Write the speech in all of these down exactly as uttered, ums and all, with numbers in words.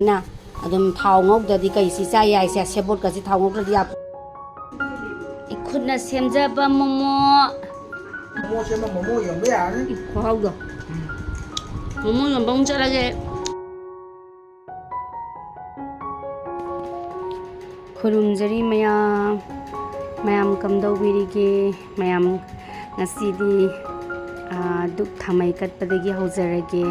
ꯅ ꯑꯗꯨꯝ ꯊꯥꯎ ꯉꯧꯗ꯭ꯔꯗꯤ ꯀꯩꯁꯤ ꯆꯥ ꯌꯥꯏꯁꯦ? ꯁꯦꯕꯣꯠꯀꯁꯤ ꯊꯥꯎ ꯉꯧꯗ꯭ꯔꯗꯤ ꯌꯥ-, ꯏꯈꯨꯠꯅ ꯁꯦꯝꯖꯕ ꯃꯣꯃꯣ꯫ ꯃꯣꯃꯣ ꯁꯦꯝꯕ, ꯃꯣꯃꯣ ꯌꯣꯟꯕ ꯌꯥꯔꯅꯤ꯫ ꯈꯨꯍꯥꯎꯗꯣ꯫ ꯎꯝ꯫ ꯃꯣꯃꯣ ꯌꯣꯟꯕ ꯑꯃꯨꯛ ꯆꯠꯂꯒꯦ꯫ ꯈꯨꯔꯨꯝꯖꯔꯤ ꯃꯌꯥꯝ꯫ ꯃꯌꯥꯝ ꯀꯝꯗꯧꯕꯤꯔꯤꯒꯦ? ꯃꯌꯥꯝ ꯉꯁꯤꯗꯤ, ꯑꯥ, ꯙꯨꯛ ꯊꯥꯃꯩ ꯀꯠꯄꯗꯒꯤ ꯍꯧꯖꯔꯒꯦ꯫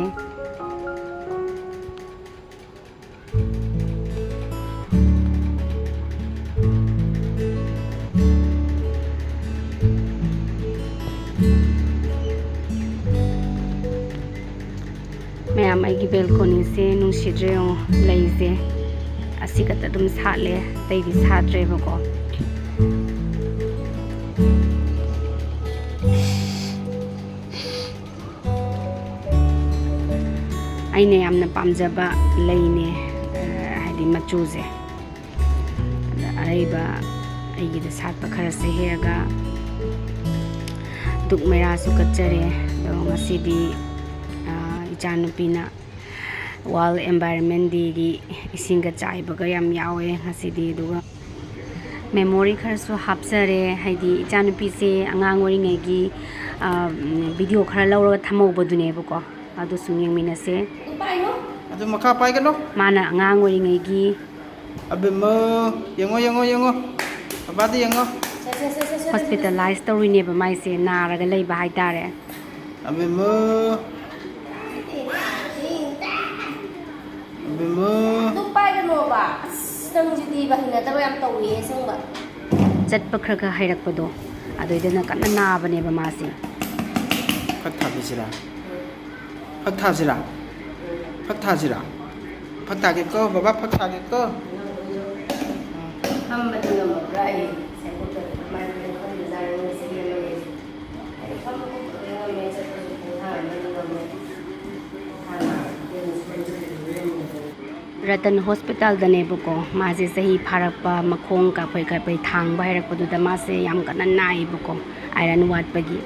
ꯃꯌꯥꯝ, ꯑꯩꯒꯤ ꯕꯦꯜꯀꯣꯅꯤꯁꯦ ꯅꯨꯡꯁꯤꯗ꯭ꯔꯦ ꯌꯦꯡꯉꯣ, ꯂꯩꯁꯦ ꯑꯁꯤ ꯈꯛꯇ ꯑꯗꯨꯝ ꯁꯥꯠꯂꯦ, ꯑꯇꯩꯗꯤ ꯁꯥꯠꯇ꯭ꯔꯦꯕꯀꯣ꯫ ꯑꯩꯅ ꯌꯥꯝꯅ ꯄꯥꯝꯖꯕ ꯂꯩꯅꯦ, ꯑ, ꯍꯥꯏꯗꯤ ꯃꯆꯨꯁꯦ꯫ ꯑꯗ ꯑꯔꯩꯕ ꯑꯩꯒꯤꯗ ꯁꯥꯠꯄ ꯈꯔꯁꯦ ꯍꯦꯛꯑꯒ ꯙꯨꯛ ꯃꯩꯔꯥꯁꯨ ꯀꯠꯆꯔꯦ꯫ ꯑꯗꯣ ꯉꯁꯤꯗꯤ, ꯑ, ꯏꯆꯥꯅꯨꯄꯤꯅ World Environment Dayꯒꯤ ꯏꯁꯤꯡꯒ ꯆꯥꯏꯕꯒ ꯌꯥꯝ ꯌꯥꯎꯋꯦ ꯉꯁꯤꯗꯤ꯫ ꯑꯗꯨꯒ memory ꯈꯔꯁꯨ ꯍꯥꯞꯆꯔꯦ, ꯍꯥꯏꯗꯤ ꯏꯆꯥꯅꯨꯄꯤꯁꯦ ꯑꯉꯥꯡ ꯑꯣꯏꯔꯤꯉꯩꯒꯤ, ꯑ, video ꯈꯔ ꯂꯧꯔꯒ ꯊꯝꯍꯧꯕꯗꯨꯅꯦꯕꯀꯣ꯫ ꯑꯗꯨ ꯁꯨꯝ ꯌꯦꯡꯃꯤꯟꯅꯁꯦ꯫ ꯑꯗꯨ ꯃꯈꯥ ꯄꯥꯏꯒꯅꯨ꯫ ꯃꯥꯅ ꯑꯉꯥꯡ ꯑꯣꯏꯔꯤꯉꯩꯒꯤ ꯑꯕꯦꯝꯃ, ꯌꯦꯡꯉꯣ, ꯌꯦꯡꯉꯣ, ꯌꯦꯡꯉꯣ꯫ ꯕꯕꯥꯗ ꯌꯦꯡꯉꯣ꯫ Hospitalize ꯇꯧꯔꯤꯅꯦꯕ ꯃꯥꯏꯁꯦ, ꯅꯥꯔꯒ ꯂꯩꯕ ꯍꯥꯏꯇꯥꯔꯦ꯫ ꯑꯕꯦꯝꯃ꯫ ꯑꯕꯦꯝꯃ꯫ ꯑꯗꯨ ꯄꯥꯏꯒꯅꯣꯕ꯫ ꯑꯁ, ꯅꯪꯁꯤꯗꯤꯕ, ꯍꯩꯅꯗꯕ ꯌꯥꯝ ꯇꯧꯋꯦ ꯑꯁꯦꯡꯕ꯫ ꯆꯠꯄ ꯈꯔ ꯈꯔ ꯍꯩꯔꯛꯄꯗꯣ, ꯑꯗꯨꯏꯗꯅ ꯀꯟꯅ ꯅꯥꯕꯅꯦꯕ ꯃꯥꯁꯦ꯫ ꯈꯔ ꯊꯥꯕꯤꯁꯤꯔꯥ? ꯐꯛ ꯊꯥꯁꯤꯔꯥ? ꯐꯛ ꯊꯥꯁꯤꯔꯥ? ꯐꯛ ꯊꯥꯒꯦꯀꯣ, ꯕꯕꯥ, ꯐꯛ ꯊꯥꯒꯦꯀꯣ꯫ ꯐꯝꯕꯗꯤ ꯉꯝꯃꯕ꯭ꯔꯥ ꯑꯩ? ꯁꯥꯏꯀꯜꯗ ꯃꯥꯏ ꯐꯝꯕ ꯖꯥꯠꯅꯤ, ꯉꯁꯤꯗꯤ ꯉꯝꯃꯦ꯫ ꯑꯩ ꯐꯝꯕ ꯈꯣꯠꯄꯗꯤ ꯉꯝꯃꯦ, ꯆꯠꯄꯁꯨ ꯈꯣꯡꯊꯥꯡ ꯑꯃꯗꯤ ꯉꯝꯃꯦ꯫ ꯍꯥꯟꯅ ꯑꯩꯈꯣꯏꯅ ꯁ꯭ꯀꯨꯜ ꯆꯠꯄꯗꯤ ꯉꯝꯗꯕꯅꯤ꯫ ꯔꯇꯟ hospitalꯗꯅꯦꯕꯀꯣ, ꯃꯥꯁꯦ ꯆꯍꯤ ꯐꯥꯔꯛꯄ, ꯃꯈꯣꯡ ꯀꯥꯐꯩ ꯀꯥꯐꯩ ꯊꯥꯡꯕ ꯍꯩꯔꯛꯄꯗꯨꯗ ꯃꯥꯁꯦ ꯌꯥꯝ ꯀꯟꯅ ꯅꯥꯏꯌꯦꯕꯀꯣ, iron ꯋꯥꯠꯄꯒꯤ꯫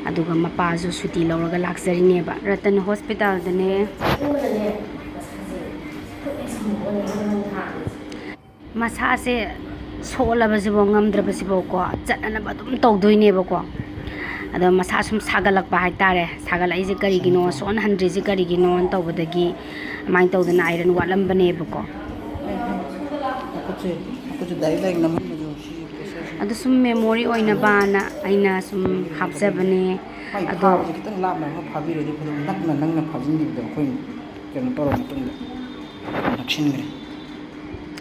ꯑꯗꯨꯒ ꯃꯄꯥꯁꯨ ꯁꯨꯇꯤ ꯂꯧꯔꯒ ꯂꯥꯛꯆꯔꯤꯅꯦꯕ꯫ ꯔꯇꯟ hospitalꯗꯅꯦ꯫ ꯑꯩꯉꯣꯟꯗꯅꯦ, ꯃꯁꯥꯁꯦ ꯈꯨꯠ ꯃꯁꯥꯁꯦ ꯁꯣꯛꯂꯕꯁꯤꯐꯥꯎ ꯉꯝꯗ꯭ꯔꯕꯁꯤꯐꯥꯎꯀꯣ, ꯆꯠꯅꯅꯕ ꯑꯗꯨꯝ ꯇꯧꯗꯣꯏꯅꯦꯕꯀꯣ꯫ ꯑꯗꯣ ꯃꯁꯥ ꯁꯨꯝ ꯁꯥꯒꯠꯂꯛꯄ ꯍꯥꯏꯇꯥꯔꯦ꯫ ꯁꯥꯒꯠꯂꯛꯏꯁꯦ ꯀꯔꯤꯒꯤꯅꯣ, ꯁꯣꯛꯍꯟꯍꯟꯗ꯭ꯔꯤꯁꯦ ꯀꯔꯤꯒꯤꯅꯣꯅ ꯇꯧꯕꯗꯒꯤ ꯑꯗꯨꯃꯥꯏꯅ ꯇꯧꯗꯅ ꯑꯥꯏꯔꯟ ꯋꯥꯠꯂꯝꯕꯅꯦꯕꯀꯣ꯫ ꯃꯈꯨꯠꯁꯦ, ꯃꯈꯨꯠꯁꯦ ꯗꯥꯏꯔꯦꯛ ꯗꯥꯏꯔꯦꯛ ꯅꯝꯍꯟꯕꯗꯣ ꯁꯤ ꯄꯣꯁꯇꯔꯁꯦ꯫ ꯑꯗꯨ ꯁꯨꯝ ꯃꯦꯃꯣꯔꯤ ꯑꯣꯏꯅꯕꯅ ꯑꯩꯅ ꯁꯨꯝ ꯍꯥꯞꯆꯕꯅꯦ꯫ ꯃꯥꯏ ꯑꯗꯣ ꯐꯥꯕꯁꯦ ꯈꯤꯇꯪ ꯂꯥꯞꯅ ꯑꯃ ꯐꯥꯕꯤꯔꯗꯤ ꯐꯗꯧꯕ, ꯅꯛꯅ ꯅꯪꯅ ꯐꯥꯖꯤꯟꯈꯤꯕꯗꯣ ꯑꯩꯈꯣꯏꯅ ꯀꯩꯅꯣ ꯇꯧꯔ ꯃꯇꯨꯡꯗ ꯅꯛꯁꯤꯟꯈ꯭ꯔꯦ꯫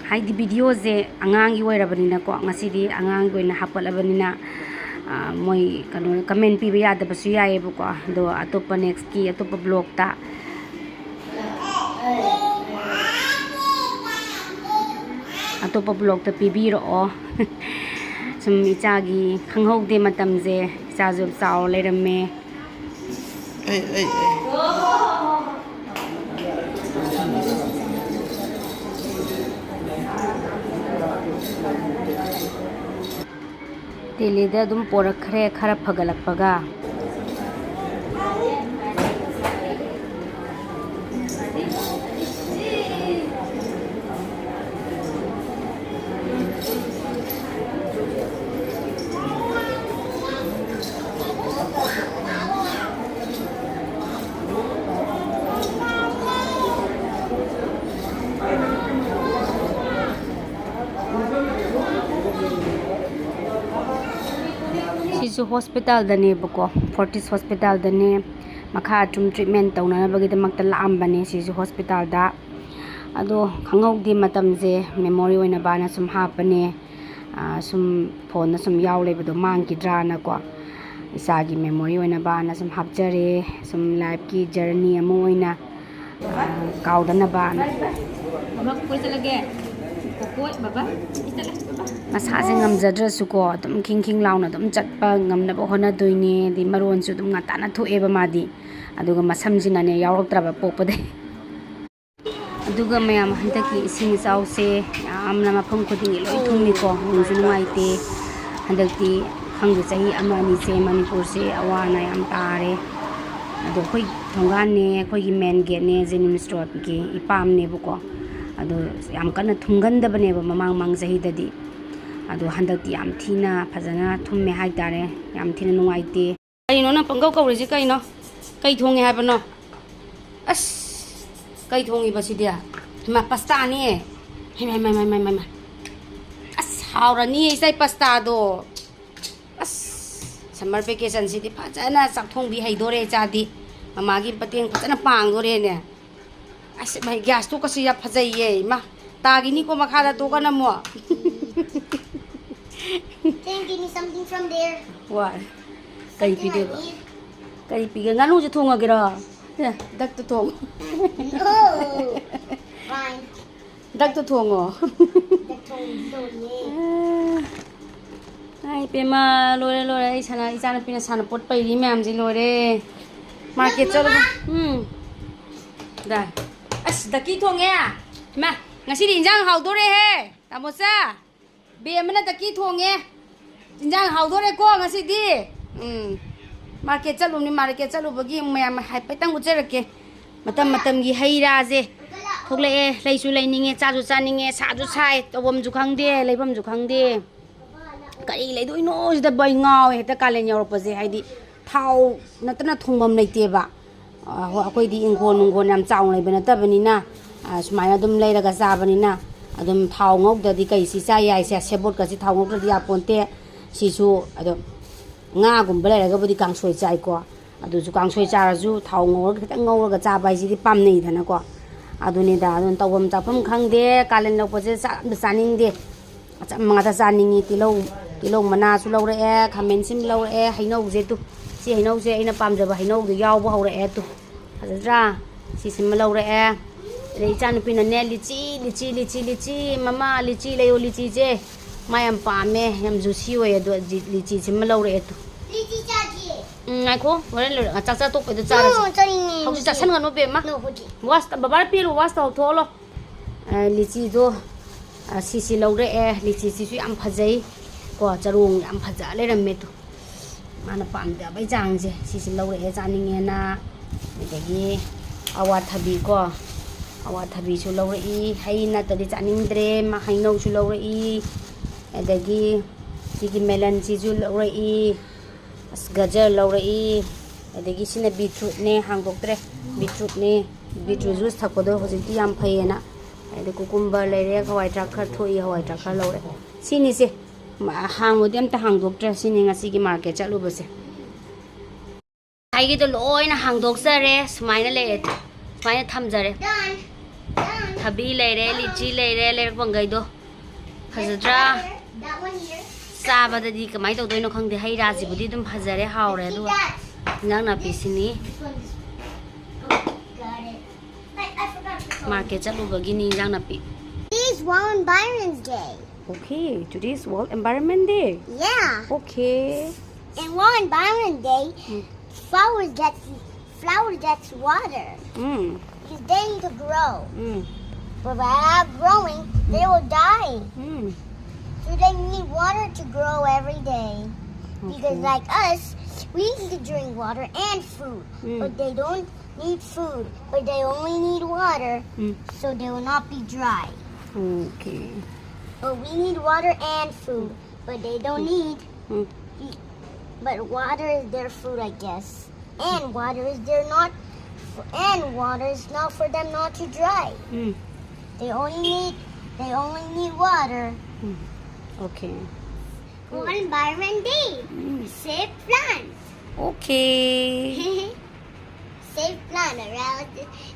ꯍꯥꯏꯗꯤ ꯚꯤꯗꯤꯑꯣꯁꯦ ꯑꯉꯥꯡꯒꯤ ꯑꯣꯏꯔꯕꯅꯤꯅꯀꯣ, ꯉꯁꯤꯗꯤ ꯑꯉꯥꯡꯒꯤ ꯑꯣꯏꯅ ꯍꯥꯞꯀꯠꯂꯕꯅꯤꯅ, ꯑ, ꯃꯣꯏ ꯀꯩꯅꯣ ꯀꯃꯦꯟ ꯄꯤꯕ ꯌꯥꯗꯕꯁꯨ ꯌꯥꯏꯌꯦꯕꯀꯣ꯫ ꯑꯗꯣ ꯑꯇꯣꯞꯄ ꯅꯦꯛꯁꯀꯤ ꯑꯇꯣꯞꯄ ꯕ꯭ꯂꯣꯛꯇ, ꯑꯇꯣꯞꯄ ꯕ꯭ꯂꯣꯛꯇ ꯄꯤꯕꯤꯔꯛꯑꯣ꯫ ꯁꯨꯝ ꯏꯆꯥꯒꯤ ꯈꯪꯍꯧꯗꯦ ꯃꯇꯝꯁꯦ, ꯏꯆꯥꯁꯨ ꯆꯥꯎꯔ ꯂꯩꯔꯝꯃꯦ꯫ ꯑꯩ, ꯑꯩ, ꯑꯩ꯫ ꯗꯦꯜꯂꯤꯗ ꯑꯗꯨꯝ ꯄꯣꯔꯛꯈ꯭ꯔꯦ, ꯈꯔ ꯐꯒꯠꯂꯛꯄꯒ꯫ ꯁꯤꯁꯨ ꯍꯣꯁꯄꯤꯇꯥꯜꯗꯅꯦꯕꯀꯣ, ꯐꯣꯔꯇꯤꯁ ꯍꯣꯁꯄꯤꯇꯥꯜꯗꯅꯦ꯫ ꯃꯈꯥ ꯁꯨꯝ ꯇ꯭ꯔꯤꯠꯃꯦꯟ ꯇꯧꯅꯅꯕꯒꯤꯗꯃꯛꯇ ꯂꯥꯛꯑꯝꯕꯅꯦ ꯁꯤꯁꯨ ꯍꯣꯁꯄꯤꯇꯥꯜꯗ꯫ ꯑꯗꯣ ꯈꯪꯍꯧꯗꯦ ꯃꯇꯝꯁꯦ, ꯃꯦꯃꯣꯔꯤ ꯑꯣꯏꯅꯕꯅ ꯁꯨꯝ ꯍꯥꯞꯄꯅꯦ꯫ ꯑꯥ, ꯁꯨꯝ ꯐꯣꯟꯗ ꯁꯨꯝ ꯌꯥꯎ ꯂꯩꯕꯗꯣ ꯃꯥꯡꯈꯤꯗ꯭ꯔꯥꯅꯀꯣ, ꯏꯆꯥꯒꯤ ꯃꯦꯃꯣꯔꯤ ꯑꯣꯏꯅꯕꯅ ꯁꯨꯝ ꯍꯥꯞꯆꯔꯦ꯫ ꯁꯨꯝ ꯂꯥꯏꯐꯀꯤ ꯖꯔꯅꯤ ꯑꯃ ꯑꯣꯏꯅ, ꯑꯥ, ꯀꯥꯎꯗꯅꯕꯅ꯫ ꯕꯕꯥ, ꯀꯣꯏ ꯆꯠꯂꯒꯦ꯫ ꯀꯣꯀꯣꯏ, ꯕꯕꯥ, ꯀꯣꯏ ꯆꯠꯂꯦ, ꯕꯕꯥ꯫ ꯃꯁꯥꯁꯦ ꯉꯝꯖꯗ꯭ꯔꯁꯨꯀꯣ, ꯑꯗꯨꯝ ꯈꯤꯡ ꯈꯤꯡ ꯂꯥꯎꯅ ꯑꯗꯨꯝ ꯆꯠꯄ ꯉꯝꯅꯕ ꯍꯣꯠꯅꯗꯣꯏꯅꯦ꯫ ꯑꯗꯩ ꯃꯔꯣꯟꯁꯨ ꯑꯗꯨꯝ ꯉꯟꯇꯥꯅ ꯊꯣꯛꯑꯦꯕ ꯃꯥꯗꯤ꯫ ꯑꯗꯨꯒ ꯃꯁꯝꯁꯤꯅꯅꯦ ꯌꯥꯎꯔꯛꯇ꯭ꯔꯕ ꯄꯣꯛꯄꯗꯩ꯫ ꯑꯗꯨꯒ ꯃꯌꯥꯝ, ꯍꯟꯗꯛꯀꯤ ꯏꯁꯤꯡ ꯏꯆꯥꯎꯁꯦ ꯌꯥꯝꯅ ꯃꯐꯝ ꯈꯨꯗꯤꯡꯒꯤ ꯂꯣꯏ ꯊꯨꯝꯃꯤꯀꯣ, ꯅꯨꯡꯁꯨ ꯅꯨꯡꯉꯥꯏꯇꯦ꯫ ꯍꯟꯗꯛꯇꯤ ꯈꯪꯗꯦ, ꯆꯍꯤ ꯑꯃ ꯑꯅꯤꯁꯦ ꯃꯅꯤꯄꯨꯔꯁꯦ ꯑꯋꯥ ꯑꯅꯥ ꯌꯥꯝ ꯇꯥꯔꯦ꯫ ꯑꯗꯣ ꯑꯩꯈꯣꯏ ꯊꯣꯡꯒꯥꯟꯅꯦ, ꯑꯩꯈꯣꯏꯒꯤ ꯃꯦꯟ ꯒꯦꯠꯅꯦ, ꯖꯦꯅꯤꯝꯁ ꯔꯣꯗꯀꯤ ꯏꯄꯥꯝꯅꯦꯕꯀꯣ꯫ ꯑꯗꯣ ꯌꯥꯝ ꯀꯟꯅ ꯊꯨꯝꯒꯟꯗꯕꯅꯦꯕ ꯃꯃꯥꯡ ꯃꯃꯥꯡ ꯆꯍꯤꯗꯗꯤ꯫ ꯑꯗꯣ ꯍꯟꯗꯛꯇꯤ ꯌꯥꯝ ꯊꯤꯅ ꯐꯖꯅ ꯊꯨꯝꯃꯦ ꯍꯥꯏꯇꯥꯔꯦ, ꯌꯥꯝ ꯊꯤꯅ ꯅꯨꯡꯉꯥꯏꯇꯦ꯫ ꯀꯩꯅꯣ ꯅꯪ ꯄꯪꯀꯧ ꯀꯧꯔꯤꯁꯤ ꯀꯩꯅꯣ? ꯀꯩ ꯊꯣꯡꯉꯦ ꯍꯥꯏꯕꯅꯣ? ꯑꯁ, ꯀꯩ ꯊꯣꯡꯉꯤꯕ ꯁꯤꯗꯤ? ꯍꯩꯃꯥ, ꯄꯥꯁꯇꯥꯅꯦ꯫ ꯍꯩꯃꯥ, ꯍꯩꯃꯥ, ꯍꯩꯃꯥ, ꯍꯩꯃꯥ, ꯍꯩꯃꯥ꯫ ꯑꯁ, ꯍꯥꯎꯔꯅꯤꯌꯦ ꯏꯆꯥꯏ ꯄꯥꯁꯇꯥꯗꯣ꯫ ꯑꯁ, summer vacationꯁꯤꯗꯤ ꯐꯖꯅ ꯆꯥꯛ ꯊꯣꯡꯕꯤ ꯍꯩꯗꯣꯔꯦ ꯏꯆꯥꯗꯤ꯫ ꯃꯃꯥꯒꯤ ꯃꯇꯦꯡ ꯐꯖꯅ ꯄꯥꯡꯗꯣꯔꯦꯅꯦ꯫ ꯑꯁ, ꯃꯥꯏ gas ꯇꯣꯛꯀꯁꯤ ꯌꯥꯝ ꯐꯖꯩꯌꯦ, ꯏꯃꯥ꯫ ꯇꯥꯈꯤꯅꯤꯀꯣ ꯃꯈꯥꯗ ꯇꯣꯛꯀꯅ ꯑꯃꯨꯛ꯫ Can you give me something from there? What? ꯀꯔꯤ Something I ꯄꯤꯗꯣꯏꯕ? Need. ꯀꯔꯤ ꯄꯤꯒꯦ? ꯉꯥꯅꯨꯁꯦ ꯊꯣꯡꯉꯒꯦꯔꯣ? ꯑꯦ, duckꯇ ꯊꯣꯡꯉꯣ꯫ No. Fine. Duckꯇ ꯊꯣꯡꯉꯣ꯫ Duck ꯊꯣꯡꯉꯦ꯫ ꯑ, ꯑꯩ ꯄꯦꯝꯃ, ꯂꯣꯏꯔꯦ, ꯂꯣꯏꯔꯦ꯫ ꯑꯩ ꯁꯥꯟꯅ-, ꯏꯆꯥꯅꯨꯄꯤꯅ ꯁꯥꯟꯅꯄꯣꯠ ꯄꯩꯔꯤ ꯃꯌꯥꯝꯁꯦ ꯂꯣꯏꯔꯦ꯫ Market ꯆꯠꯂꯨꯕ-, ꯎꯝ꯫ ꯗꯥ꯫ ꯑꯁ, ducky ꯊꯣꯡꯉꯦ꯫ ꯏꯃꯥ, ꯉꯁꯤꯗꯤ ꯏꯟꯖꯥꯡ ꯍꯥꯎꯗꯣꯔꯦꯍꯦ, ꯇꯥꯃꯣꯆꯥ꯫ ꯕꯦꯝꯃꯅ ducky ꯊꯣꯡꯉꯦ꯫ ꯏꯟꯖꯥꯡ ꯍꯥꯎꯗꯣꯔꯦꯀꯣ ꯉꯁꯤꯗꯤ꯫ ꯎꯝ꯫ Market ꯆꯠꯂꯨꯕꯅꯤ, market ꯆꯠꯂꯨꯕꯒꯤ ꯃꯌꯥꯝ ꯍꯥꯏꯐꯦꯠꯇꯪ ꯎꯠꯆꯔꯛꯀꯦ꯫ ꯃꯇꯝ ꯃꯇꯝꯒꯤ ꯍꯩ ꯔꯥꯁꯦ ꯊꯣꯛꯂꯛꯑꯦ꯫ ꯂꯩꯁꯨ ꯂꯩꯅꯤꯡꯉꯦ, ꯆꯥꯁꯨ ꯆꯥꯅꯤꯡꯉꯦ, ꯁꯥꯁꯨ ꯁꯥꯏ, ꯇꯧꯐꯝꯁꯨ ꯈꯪꯗꯦ, ꯂꯩꯐꯝꯁꯨ ꯈꯪꯗꯦ꯫ ꯀꯔꯤ ꯂꯩꯗꯣꯏꯅꯣ ꯁꯤꯗ ꯑꯩ ꯉꯥꯎꯋꯦ꯫ ꯍꯦꯛꯇ ꯀꯥꯂꯦꯟ ꯌꯧꯔꯛꯄꯁꯦ, ꯍꯥꯏꯗꯤ ꯊꯥꯎ ꯅꯠꯇꯅ ꯊꯣꯡꯐꯝ ꯂꯩꯇꯦꯕ꯫ ꯑ, ꯍꯣꯏ, ꯑꯩꯈꯣꯏꯗꯤ ꯏꯪꯈꯣꯜ ꯅꯨꯡꯈꯣꯜ ꯌꯥꯝ ꯆꯥꯎꯅ ꯂꯩꯕ ꯅꯠꯇꯕꯅꯤꯅ, ꯑ, ꯁꯨꯃꯥꯏꯅ ꯑꯗꯨꯝ ꯂꯩꯔꯒ ꯆꯥꯕꯅꯤꯅ, ꯑꯗꯨꯝ ꯊꯥꯎ ꯉꯧꯗ꯭ꯔꯗꯤ ꯀꯩ ꯁꯤ ꯆꯥ ꯌꯥꯏꯁꯦ? ꯁꯦꯕꯣꯠꯀꯁꯤ ꯊꯥꯎ ꯉꯧꯗ꯭ꯔꯗꯤ ꯌꯥꯄꯣꯟꯇꯦ꯫ ꯁꯤꯁꯨ ꯑꯗꯣ ꯉꯥꯒꯨꯝꯕ ꯂꯩꯔꯒꯕꯨꯗꯤ ꯀꯥꯡꯁꯣꯏ ꯆꯥꯏꯀꯣ꯫ ꯑꯗꯨꯁꯨ ꯀꯥꯡꯁꯣꯏ ꯆꯥꯔꯁꯨ ꯊꯥꯎ ꯉꯧꯔꯒ, ꯈꯤꯇꯪ ꯉꯧꯔꯒ ꯆꯥꯕ ꯍꯥꯏꯁꯤꯗꯤ ꯄꯥꯝꯅꯩꯗꯅꯀꯣ꯫ ꯑꯗꯨꯅꯤꯗ, ꯑꯗꯨꯅ ꯇꯧꯐꯝ ꯆꯥꯐꯝ ꯈꯪꯗꯦ꯫ ꯀꯥꯂꯦꯟ ꯂꯧꯕꯁꯦ ꯆꯥꯛ ꯑꯝꯇ ꯆꯥꯅꯤꯡꯗꯦ꯫ ꯑꯆꯝꯕ ꯉꯥꯛꯇ ꯆꯥꯅꯤꯡꯉꯤ꯫ ꯇꯤꯜꯍꯧ, ꯇꯤꯜꯍꯧ ꯃꯅꯥꯁꯨ ꯂꯧꯔꯛꯑꯦ, ꯈꯥꯃꯦꯟ ꯑꯁꯤꯟꯕ ꯂꯧꯔꯛꯑꯦ, ꯍꯩꯅꯧꯁꯦ ꯇꯨ꯫ ꯁꯤ ꯍꯩꯅꯧꯁꯦ ꯑꯩꯅ ꯄꯥꯝꯖꯕ ꯍꯩꯅꯧꯗꯣ ꯌꯥꯎꯕ ꯍꯧꯔꯛꯑꯦ ꯇꯨ꯫ ꯐꯖꯗ꯭ꯔꯥ? ꯁꯤꯁꯤꯃ ꯂꯧꯔꯛꯑꯦ꯫ ꯑꯗꯩ ꯏꯆꯥꯅꯨꯄꯤꯅꯅꯦ, "ꯂꯤꯆꯤ, ꯂꯤꯆꯤ, ꯂꯤꯆꯤ, ꯂꯤꯆꯤ, ꯃꯃꯥ, ꯂꯤꯆꯤ ꯂꯩꯌꯣ, ꯂꯤꯆꯤꯁꯦ ꯃꯥ ꯌꯥꯝ ꯄꯥꯝꯃꯦ, ꯌꯥꯝ juicy ꯑꯣꯏꯌꯦ", ꯑꯗꯣ ꯖꯤ-, ꯂꯤꯆꯤꯁꯤꯃ ꯂꯧꯔꯛꯑꯦ ꯇꯨ꯫ ꯂꯤꯆꯤ ꯆꯥꯒꯦ꯫ ꯎꯝ, ꯉꯥꯏꯈꯣ, ꯍꯣꯔꯦꯟ ꯂꯣꯏꯔ-, ꯆꯥꯛ ꯆꯥ ꯇꯣꯛꯄꯩꯗ ꯆꯥꯔꯁꯤ꯫ ꯎꯝ, ꯆꯥꯅꯤꯡꯉꯦ, ꯍꯧꯖꯤꯛ ꯂꯤꯆꯤ꯫ ꯆꯥꯁꯟꯒꯅꯨ, ꯕꯦꯝꯃ꯫ No, ꯍꯧꯖꯤꯛ꯫ Wash ꯇ-, ꯕꯕꯥꯅ ꯄꯤꯔꯨ, wash ꯇꯧꯊꯣꯛꯍꯜꯂꯣ꯫ ꯑ, ꯂꯤꯆꯤꯗꯣ, ꯑ, ꯁꯤꯁꯤ ꯂꯧꯔꯛꯑꯦ꯫ ꯂꯤꯆꯤꯁꯤꯁꯨ ꯌꯥꯝ ꯐꯖꯩ ꯀꯣ, ꯆꯔꯣꯡ ꯌꯥꯝ ꯐꯖ ꯂꯩꯔꯝꯃꯦ ꯇꯨ꯫ ꯃꯥꯅ ꯄꯥꯝꯖꯕꯩ ꯆꯥꯡꯁꯦ ꯁꯤꯁꯤ ꯂꯧꯔꯛꯑꯦ, ꯆꯥꯅꯤꯡꯉꯦꯅ꯫ ꯑꯗꯒꯤ ꯑꯋꯥꯊꯕꯤ ꯀꯣ, ꯑꯋꯥꯊꯕꯤꯁꯨ ꯂꯧꯔꯛꯏ, ꯍꯩ ꯅꯠꯇꯗꯤ ꯆꯥꯅꯤꯡꯗ꯭ꯔꯦ꯫ ꯃꯥ ꯍꯩꯅꯧꯁꯨ ꯂꯧꯔꯛꯏ, ꯑꯗꯒꯤ ꯁꯤꯒꯤ ꯃꯦꯂꯟꯁꯤꯁꯨ ꯂꯧꯔꯛꯏ, ꯑꯁ, ꯒꯖꯔ ꯂꯧꯔꯛꯏ, ꯑꯗꯒꯤ ꯁꯤꯅ ꯕꯤꯠꯔꯨꯠꯅꯦ, ꯍꯥꯡꯗꯣꯛꯇ꯭ꯔꯦ꯫ ꯕꯤꯠꯔꯨꯠꯅꯦ, ꯕꯤꯠꯔꯨꯠ ꯖꯨꯁ ꯊꯛꯄꯗꯣ ꯍꯧꯖꯤꯛꯇꯤ ꯌꯥꯝ ꯐꯩꯌꯦꯅ꯫ ꯑꯗꯩ ꯀꯨꯀꯨꯝꯕꯔ ꯂꯩꯔꯦ, ꯍꯋꯥꯏ ꯊ꯭ꯔꯥꯛ ꯈꯔ ꯊꯣꯛꯏ, ꯍꯋꯥꯏ ꯊ꯭ꯔꯥꯛ ꯈꯔ ꯂꯧꯔꯦ꯫ ꯁꯤꯅꯤꯁꯦ꯫ ꯃ-, ꯍꯥꯡꯕꯗꯤ ꯑꯝꯇ ꯍꯥꯡꯗꯣꯛꯇ꯭ꯔꯦ꯫ ꯁꯤꯅꯤ ꯉꯁꯤꯒꯤ ꯃꯥꯔꯀꯦꯠ ꯆꯠꯂꯨꯕꯁꯦ꯫ ꯉꯁꯥꯏꯒꯤꯗꯣ ꯂꯣꯏꯅ ꯍꯥꯡꯗꯣꯛꯆꯔꯦ꯫ ꯁꯨꯃꯥꯏꯅ ꯂꯩꯔꯦ, ꯁꯨꯃꯥꯏꯅ ꯊꯝꯖꯔꯦ꯫ ꯊꯕꯤ ꯂꯩꯔꯦ, ꯂꯤꯆꯤ ꯂꯩꯔꯦ, ꯂꯩꯔꯛꯄ ꯃꯈꯩꯗꯣ꯫ ꯐꯖꯗ꯭ꯔꯥ? ꯆꯥꯕꯗꯗꯤ ꯀꯃꯥꯏꯅ ꯇꯧꯗꯣꯏꯅꯣ ꯈꯪꯗꯦ꯫ ꯍꯩ ꯔꯥꯁꯤꯕꯨꯗꯤ ꯑꯗꯨꯝ ꯐꯖꯔꯦ, ꯍꯥꯎꯔꯦ꯫ ꯑꯗꯨꯒ ꯏꯟꯖꯥꯡ ꯅꯥꯄꯤꯁꯤꯅꯤ꯫ ꯃꯥꯔꯀꯦꯠ ꯆꯠꯂꯨꯕꯒꯤꯅꯤ ꯏꯟꯖꯥꯡ ꯅꯥꯄꯤ꯫ It's World Environment Day. Okay, today is World Environment Day. Yeah. Okay. In World Environment Day, Mm. flowers get flowers gets water Mm. because they need to grow. Mm. But without growing, they will die. Mm. So they need water to grow every day. Because Okay. like us, we need to drink water and food. Mm. But they don't need food, but they only need water, Mm. so they will not be dry. Okay. But we need water and food, but they don't need. Mm. But water is their food, I guess. And water is their not. And water is not for them not to dry. Mm. They only need. They only need water. Mm. Okay. World Environment Day. Mm. Save plants. Okay. Save plant around.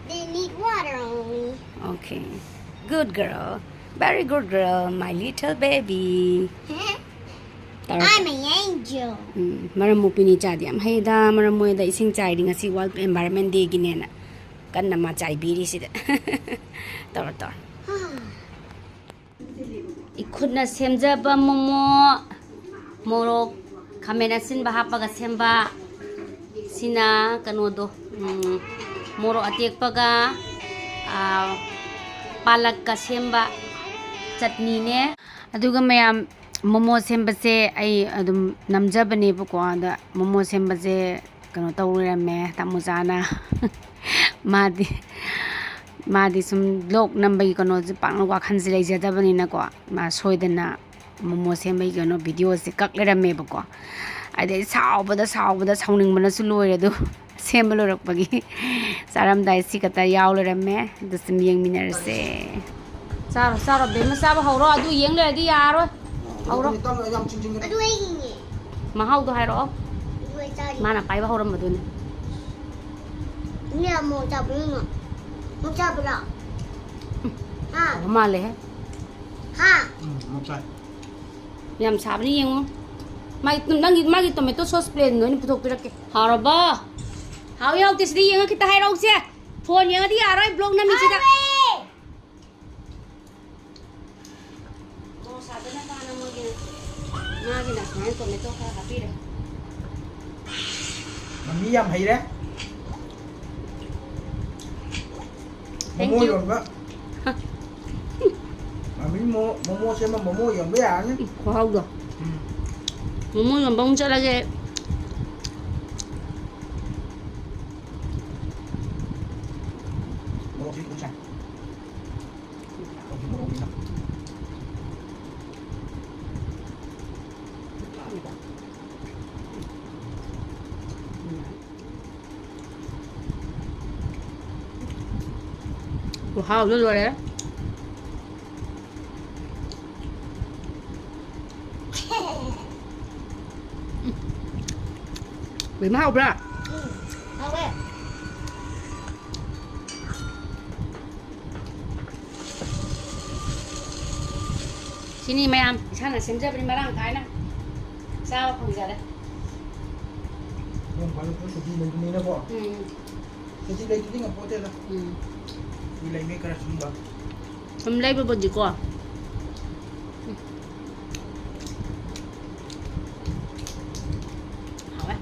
They need water only. Okay. Good girl. Very good girl, my little baby. Tara. I'm an angel. ꯎꯝ, ꯃꯔꯝ ꯃꯣꯛꯄꯤꯅꯤ ꯆꯥꯗꯤ ꯌꯥꯝ ꯍꯩꯗ, ꯃꯔꯝ ꯃꯣꯏꯗ ꯏꯁꯤꯡ ꯆꯥꯏꯔꯤ ꯉꯁꯤ World Environment Day ꯒꯤꯅꯦꯅ꯫ ꯀꯟꯅ ꯃꯥ ꯆꯥꯏꯕꯤꯔꯤ ꯁꯤꯗ꯫ ꯇꯧꯔꯣ, ꯇꯧꯔꯣ꯫ ꯏꯈꯨꯠꯅ ꯁꯦꯝꯖꯕ ꯃꯣꯃꯣ, ꯃꯣꯔꯣꯛ, ꯈꯥꯃꯦꯟ ꯑꯁꯤꯟꯕ ꯍꯥꯞꯄꯒ ꯁꯦꯝꯕ꯫ ꯁꯤꯅ ꯀꯩꯅꯣꯗꯣ, ꯎꯝ, ꯃꯣꯔꯣꯛ ꯑꯇꯦꯛꯄꯒ, ꯑꯥ, ꯄꯥꯂꯛꯀ ꯁꯦꯝꯕ ꯆꯠꯅꯤꯅꯦ꯫ ꯑꯗꯨꯒ ꯃꯌꯥꯝ, ꯃꯣꯃꯣ ꯁꯦꯝꯕꯁꯦ ꯑꯩ ꯑꯗꯨꯝ ꯅꯝꯖꯕꯅꯦꯕꯀꯣ꯫ ꯑꯗ ꯃꯣꯃꯣ ꯁꯦꯝꯕꯁꯦ ꯀꯩꯅꯣ ꯇꯧꯔꯝꯃꯦ ꯇꯥꯃꯣꯆꯥꯅ꯫ ꯃꯥꯗꯤ ꯃꯥꯗꯤ ꯁꯨꯝ ꯕ꯭ꯂꯣꯛ ꯅꯝꯕꯒꯤ ꯀꯩꯅꯣꯁꯦ ꯄꯥꯛꯅ ꯋꯥꯈꯜꯁꯦ ꯂꯩꯖꯗꯕꯅꯤꯅꯀꯣ, ꯃꯥ ꯁꯣꯏꯗꯅ ꯃꯣꯃꯣ ꯁꯦꯝꯕꯒꯤ ꯀꯩꯅꯣ ꯚꯤꯗꯤꯑꯣꯁꯦ ꯀꯛ ꯂꯩꯔꯝꯃꯦꯕꯀꯣ꯫ ꯑꯗꯩ ꯁꯥꯎꯕꯗ ꯁꯥꯎꯕꯗ ꯁꯥꯎꯅꯤꯡꯕꯅꯁꯨ ꯂꯣꯏꯔꯦ꯫ ꯑꯗꯨ ꯁꯦꯝꯕ ꯂꯣꯏꯔꯛꯄꯒꯤ ꯆꯥꯔꯝꯗꯥꯏ ꯁꯤ ꯈꯛꯇ ꯌꯥꯎ ꯂꯩꯔꯝꯃꯦ꯫ ꯑꯗꯨ ꯁꯨꯝ ꯌꯦꯡꯃꯤꯟꯅꯔꯁꯦ꯫ ꯆꯥꯔꯣ, ꯆꯥꯔꯣ, ꯕꯦꯝꯃ, ꯆꯥꯕ ꯍꯧꯔꯣ꯫ ꯑꯗꯨ ꯌꯦꯡ ꯂꯩꯔꯗꯤ ꯌꯥꯔꯣꯏ꯫ ꯍꯧꯔꯣ꯫ ꯇꯞꯅ ꯌꯥꯝ ꯆꯤꯡꯁꯤꯟꯒꯅꯨ꯫ ꯑꯗꯨ ꯑꯩꯒꯤꯅꯦ꯫ ꯃꯍꯥꯎꯗꯣ ꯍꯥꯏꯔꯛꯑꯣ꯫ ꯑꯗꯨ ꯑꯩ ꯆꯥꯔꯤ꯫ ꯃꯥꯅ ꯄꯥꯏꯕ ꯍꯧꯔꯝꯕꯗꯨꯅꯤ꯫ ꯃꯤ ꯑꯃꯨꯛ ꯆꯥꯕꯅꯤꯅ꯫ ꯑꯃꯨꯛ ꯆꯥꯕ꯭ꯔꯣ? ꯍꯥ? ꯍꯥꯎꯕ ꯃꯥꯜꯂꯦꯍꯦ꯫ ꯍꯥ? ꯎꯝ, ꯑꯃꯨꯛ ꯆꯥꯏ꯫ ꯌꯥꯝ ꯁꯥꯕꯅꯤ ꯌꯦꯡꯉꯣ꯫ ꯃꯥꯒꯤ, ꯅꯪꯒꯤ, ꯃꯥꯒꯤ tomato sauce plain ꯑꯣꯏꯅ ꯄꯨꯊꯣꯛꯄꯤꯔꯛꯀꯦ꯫ ꯍꯥꯎꯔꯕꯣ? ꯍꯥꯎꯏ ꯍꯥꯎꯇꯦ ꯁꯤꯗ ꯌꯦꯡꯉ ꯈꯤꯇ ꯍꯥꯏꯔꯛꯎꯁꯦ꯫ ꯐꯣꯟ ꯌꯦꯡꯉꯗꯤ ꯌꯥꯔꯣꯏ, ꯕ꯭ꯂꯣꯛ ꯅꯝꯃꯤꯁꯤꯗ꯫ ꯍꯥꯎꯋꯦ! ꯃꯣꯔꯣꯛ ꯁꯥꯗꯅ ꯄꯥꯅ ꯃꯣꯏꯒꯤ ꯉꯥꯒꯤꯅ ꯁꯨꯃꯥꯏꯅ tomato ꯈꯔ ꯍꯥꯞꯄꯤꯔꯦ꯫ ꯃꯃꯤ ꯌꯥꯝ ꯍꯩꯔꯦ꯫ Thank momo you꯫ ꯌꯣꯟꯕ꯫ ꯃꯃꯤ ꯃꯣ-, ꯃꯣꯃꯣ ꯁꯦꯝꯕ ꯃꯣꯃꯣ ꯌꯣꯟꯕ ꯌꯥꯔꯅꯤ꯫ ꯎꯝ, ꯈꯨꯍꯥꯎꯗꯣ꯫ ꯎꯝ꯫ ꯃꯣꯃꯣ ꯌꯣꯟꯕ ꯑꯃꯨꯛ ꯆꯠꯂꯒꯦ꯫ ꯃꯣꯔꯣꯛꯁꯤ ꯈꯤꯇꯪ ꯁꯥꯏ꯫ ꯈꯨꯍꯥꯎꯗꯣ ꯂꯣꯏꯔꯦ꯫ ꯕꯦꯝꯃ, ꯍꯥꯎꯕ꯭ꯔꯥ? ꯎꯝ, ꯍꯥꯎꯋꯦ꯫ ꯁꯤꯅꯤ ꯃꯌꯥꯝ, ꯏꯁꯥꯅ ꯁꯦꯝꯖꯕꯅꯤ, ꯃꯔꯥꯡ ꯀꯥꯏꯅ ꯆꯥꯕ ꯐꯪꯖꯔꯦ꯫ ꯅꯣꯡ ꯐꯥꯗꯣꯛ ꯁꯨꯇꯤ ꯂꯩꯕꯅꯤꯅꯀꯣ꯫ ꯎꯝ꯫ ꯁꯨꯇꯤ ꯂꯩꯇ꯭ꯔꯗꯤ ꯉꯝꯄꯣꯠꯇꯦꯗ꯫ ꯎꯝ꯫ ꯁꯨꯇꯤ ꯂꯩꯃꯤ ꯈꯔ ꯁꯨꯝꯕ꯫ ꯁꯨꯝ ꯂꯩꯕꯕꯨꯗꯤꯀꯣ꯫ ꯎꯝ꯫ ꯍꯥꯎꯋꯦ꯫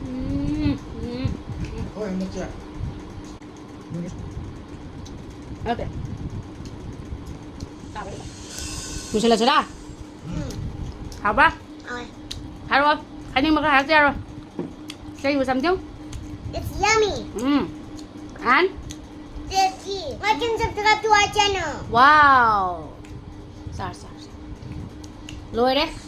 ꯎꯝ, ꯎꯝ, ꯎꯝ꯫ ꯍꯣꯏ, ꯃꯆꯦ꯫ ꯑꯣꯀꯦ꯫ ꯂꯣꯏꯁꯤꯜꯂꯁꯤꯔꯥ? ꯎꯝ꯫ ꯍꯥꯎꯕ꯭ꯔꯥ? ꯍꯥꯎꯋꯦ꯫ ꯍꯥꯏꯔꯛꯑꯣ꯫ ꯍꯥꯏꯅꯤꯡꯕ ꯈꯔ ꯍꯥꯏꯔꯛꯇ ꯌꯥꯔꯣꯏ꯫ Say you something. It's yummy. Um. And Like and subscribe to our channel. Wow. ꯆꯥꯔ ꯆꯥꯔ ꯆꯥꯔ ꯂꯣꯏꯔꯦ.